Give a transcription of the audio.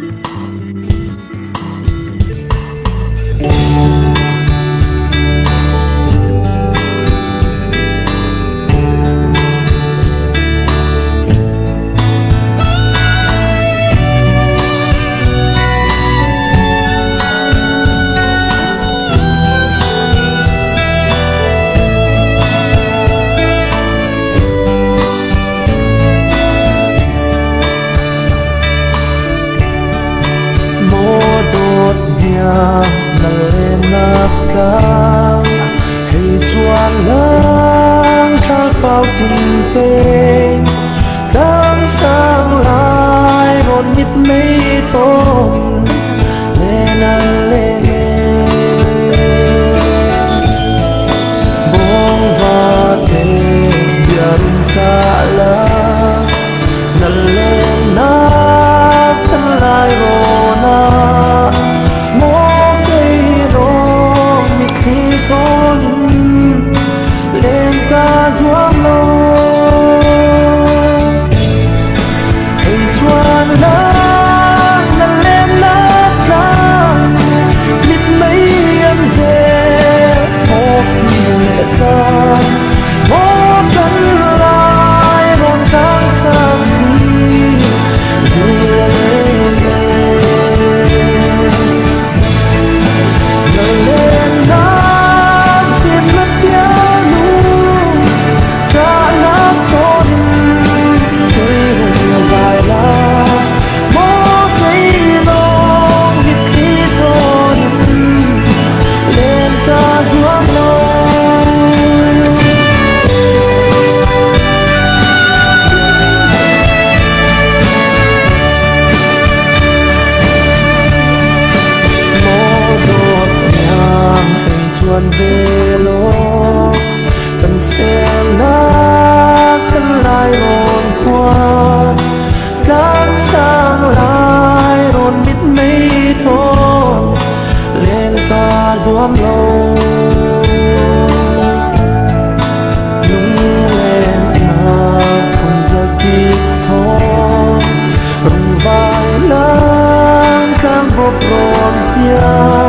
Maw dawt bia na lenak tlang hei cuan lang thlangpau tinte tlang sang lai rawn mitmei thawng le na le Bawngva te bia run ca la na lennak kan lai rawn ah maw kei lawng mitthli thawn in len ka zuam lo. Hei chuan lang na lennak tlang mithmai an zeh thawk le tlang maw kan lai rawn tlang sang hi Na lennak sin na pianu ṭahnak tawn in vai la maw kei lawng mitthli thawn in len ka zuam lo. Maw dawt iang hei chuan ve law kan sernak kan lai rawn khua tlang sang lai rawn mitmei thawn len ka zuam lo. Lunglennak phunzakip thawn rungvai lang tlang bawk rawn piang.